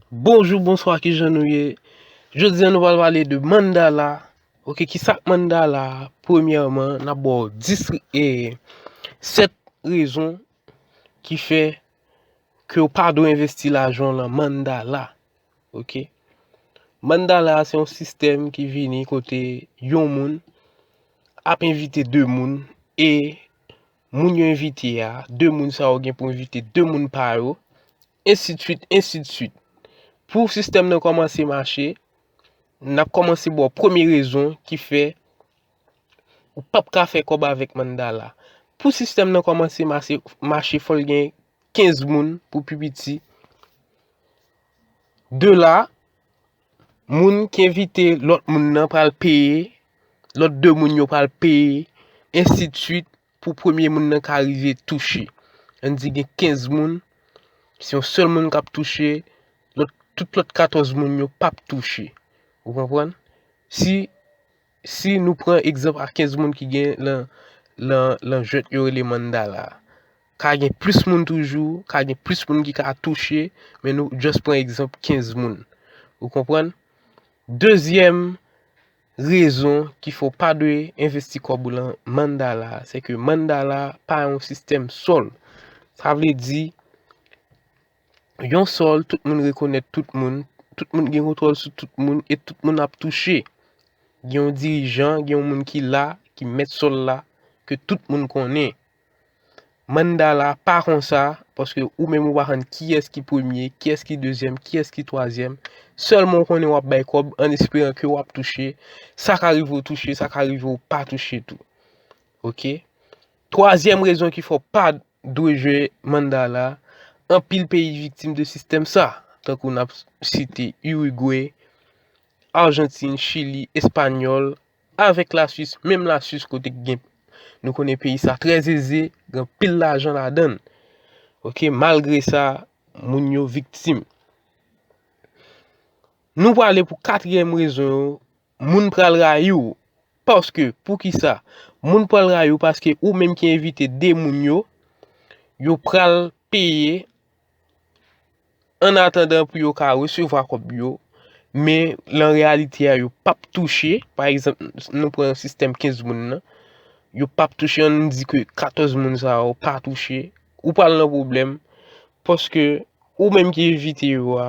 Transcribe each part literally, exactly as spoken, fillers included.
Bonjou, bonswa, kijan nou ye? Jodi a nou pral pale de Mandala. Ok, ki sa k Mandala? Premyèman, n ap ba w dis, e, sèt rezon ki fè ke w pa dwe envesti lajan w lan Mandala. Ok? Mandala se yon sistèm ki vini kote yon moun ap envite de moun, e moun yo envite a, de moun sa yo gen pou envite de moun pa yo, ensidswit, ensidswit. Pou sistèm nan kòmanse mache, n ap kòmanse ba w premye rezon ki fè ou p ap ka fè kòb avèk Mandala. Pou sistèm nan kòmanse mache, mache, fò l gen kenz moun pou pi piti. De la, moun ki envite lòt moun nan pral peye, lòt de moun yo pral peye, ensidswit, pou premye moun nan ka rive touche. Ann di gen kenz moun, se yon sèl moun k ap touche, lòt, tout lòt katòz moun yo p ap touche. Ou konprann? Si, si nou pran egzanp a kenz moun ki gen lan, lan, lan jwèt yo rele Mandala a, ka gen plis moun toujou, ka gen plis moun ki ka touche, men nou just pran egzanp kenz moun. Ou konprann? Dezyèm rezon ki fè w pa dwe envesti kòb ou lan Mandala, se ke Mandala pa yon sistèm sòl. Sa vle di, yon sòl, tout moun rekonèt tout moun, tout moun gen kontwòl sou tout moun, e tout moun ap touche. Gen yon dirijan, gen yon moun ki la, ki mèt sòl la, ke tout moun konnen. Mandala pa konsa, paske ou menm ou pa konn kiyès ki premye, kiyès ki dezyèm, kiyès ki twazyèm. Sèlman w konnen w ap bay kòb an esperan ke w ap touche. Sa ka rive w touche, sa ka rive w pa touche tou. Ok? Twazyèm rezon ki fè w pa dwe jwe Mandala, anpil peyi viktim de sistèm sa, tankou n ap site Irigwe, Ajantin, Chili, Espanyòl, avèk Laswis, menm Laswis kote k gen, nou konnen peyi sa trè eze, gen anpil lajan ladan l. Ok, malgre sa, moun yo viktim. Nou prale pou katriyèm rezon yo, moun pral rayi w. Paske, poukisa? Moun pral rayi w paske ou menm ki envite de moun yo, yo pral peye an atandan pou yo ka resevwa kòb yo, men lan reyalite a, yo p ap touche. Pa egzanp, nou pran sistèm kenz moun nan, yo p ap touche, ann di ke katòz moun sa yo pa touche, ou pral nan pwoblèm, paske ou menm ki envite yo a,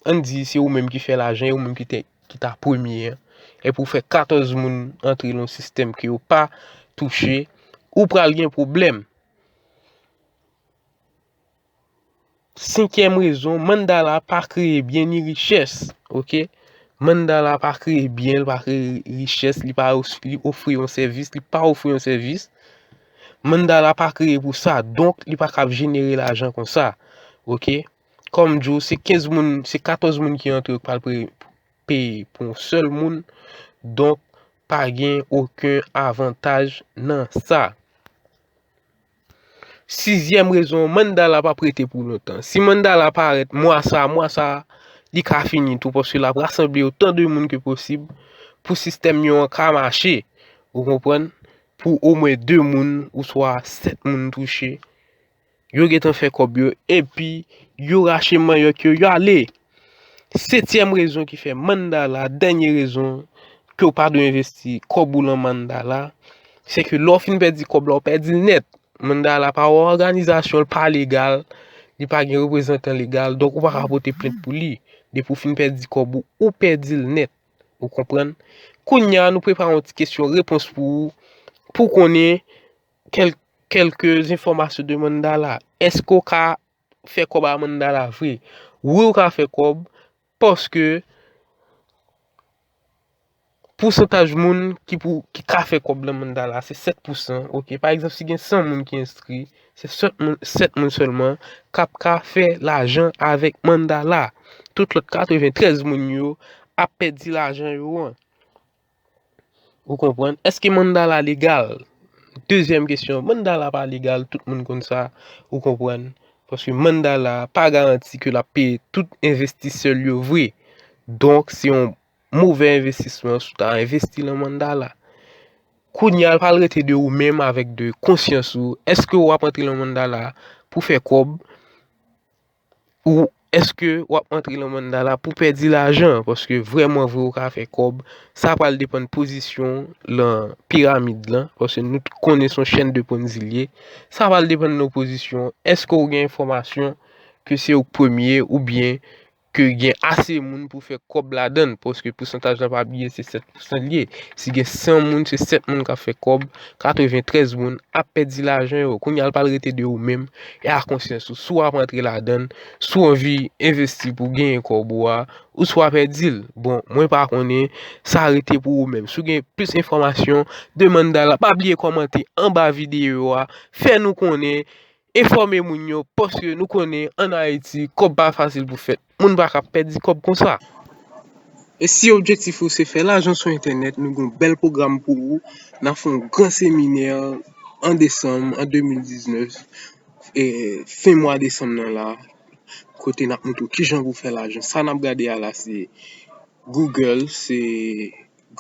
ann di se ou menm ki fè lajan, e ou menm ki te, ki ta premye an, epi w fè katòz moun antre lan sistèm ke yo pa touche, ou pral gen pwoblèm. Senkyèm rezon, Mandala pa kreye byen ni richès, ok? Mandala pa kreye byen, li pa kreye richès, li pa os-, li ofri yon sèvis, li pa ofri yon sèvis. Mandala pa kreye pou sa, donk li pa kab jenere lajan konsa, ok? Kòm di w, se kenz moun, se katòz moun ki antre yo k pral pre-, peye pou yon sèl moun, donk pa gen okenn avantaj nan sa. Sizyèm rezon, Mandala p ap rete pou lontan. Si Mandala parèt mwa sa, mwa sa, li ka fini tou, paske l ap rasanble otan de moun ke posib pou sistèm yo an ka mache. Ou konprann? Pou omwen de moun oswa sèt moun touche. Yo gentan fè kòb yo, epi yo rache manyòk yo, yo ale. Setyèm rezon ki fè Mandala, dènye rezon ke w pa dwe envesti kòb ou lan Mandala, se ke lè w fin pèdi kòb la, w pèdi l nèt. Mandala pa yon òganizasyon, l pa legal, li pa gen reprezantan legal, donk ou pa ka pote plent pou li. Depi w fin pèdi kòb ou, ou pèdi l nèt. Ou konprann? Kounye a, nou prepare yon ti kesyon repons pou ou, pou konnen kèl-, kèlke enfòmasyon de Mandala. Èske w ka fè kòb a Mandala vre? Wi, w ka fè kòb, paske pousantaj moun ki pou, ki ka fè kòb lan Mandala, se sèt pousan, ok? Pa egzanp, si gen san moun ki enskri, se sèt moun, sèt moun sèlman k ap ka fè lajan avèk Mandala. Tout lòt katreventrèz moun yo ap pèdi lajan yo an. Ou konprann? Èske Mandala legal? Dezyèm kesyon, Mandala pa legal, tout moun konn sa, ou konprann? Paske Mandala pa garanti ke l ap peye tout envestisè l yo vre. Donk, se yon movè envestisman si w ta envesti lan Mandala. Kounye a, l pral rete de ou menm avèk de konsyans ou. Èske w ap antre lan Mandala pou fè kòb? Ou, èske w ap antre lan Mandala pou pèdi lajan? Paske vrèman vre ou ka fè kòb, sa pral depann pozisyon w lan piramid lan, paske nou t-, konnen se yon chèn de Ponzi l ye. Sa pral depann nan pozisyon w. Èske w gen enfòmasyon ke se ou k premye oubyen ke gen ase moun pou fè kòb ladan l, paske pousantaj lan, pa bliye, se sèt pousan l ye. Si gen san moun, se sèt moun k ap fè kòb, katreventrèz moun ap pèdi lajan yo. Kounye a l pral rete de ou menm e a konsyans ou, si w ap antre ladan l, si w anvi envesti pou w genyen kòb ou a, ou si w ap pèdi l. Bon, mwen pa konnen, sa rete pou ou menm. Si w gen plis enfòmasyon, demann Dala. Pa bliye kòmante anba videyo a, fè nou konnen, enfòme moun yo, paske nou konnen ann Ayiti, kòb pa fasil pou fèt. Moun pa ka pèdi kòb konsa. E si objektif ou se fè lajan sou entènèt, nou gen yon bèl pwogram pou ou. N ap fè yon gran seminè an desanm, an de mil diznèf, e, fen mwa desanm nan la, kote n ap montre w kijan pou fè lajan. Sa n ap gade a la, se Google, se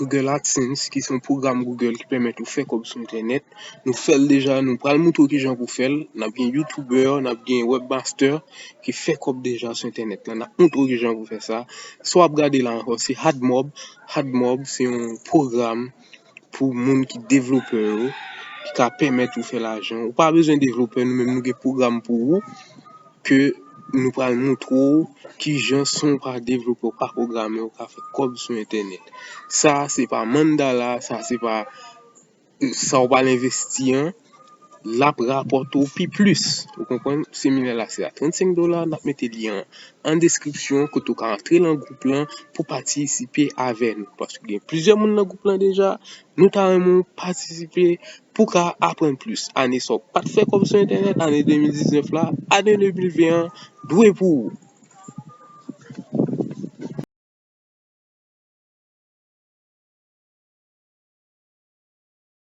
Google AdSense, ki se yon pwogram Google ki pèmèt ou fè kòb sou entènèt. Nou fè l deja, nou pral montre w kijan pou fè l. N ap gen YouTuber, n ap gen webmaster ki fè kòb deja sou entènèt la. N ap montre w kijan pou fè sa. Sa w ap gade la ankò, se HadMob. HadMob, se yon pwogram pou moun ki devlopè yo, ki ka pèmèt ou fè lajan. Ou pa bezwen devlopè, nou menm nou gen pwogram pou ou, ke nou pral montre w kijan si w pa devlopè, w pa pwogramè, w ka fè kòb sou entènèt. Sa, se pa Mandala, sa, se pa, sa w pral envesti an, l ap rapòte w pi plis. Ou konprann? Seminè la, se a trannsenk dola, n ap mete lyen an an deskripsyon, kote w ka antre lan gwoup lan pou patisipe avè nou. Paske gen plizyè moun nan gwoup lan deja, nou ta renmen w patisipe pou w ka aprann plis. Ane sa w pa t fè kòb sou entènèt, ane de mil diznèf la, ane de mil ven an dwe pou ou.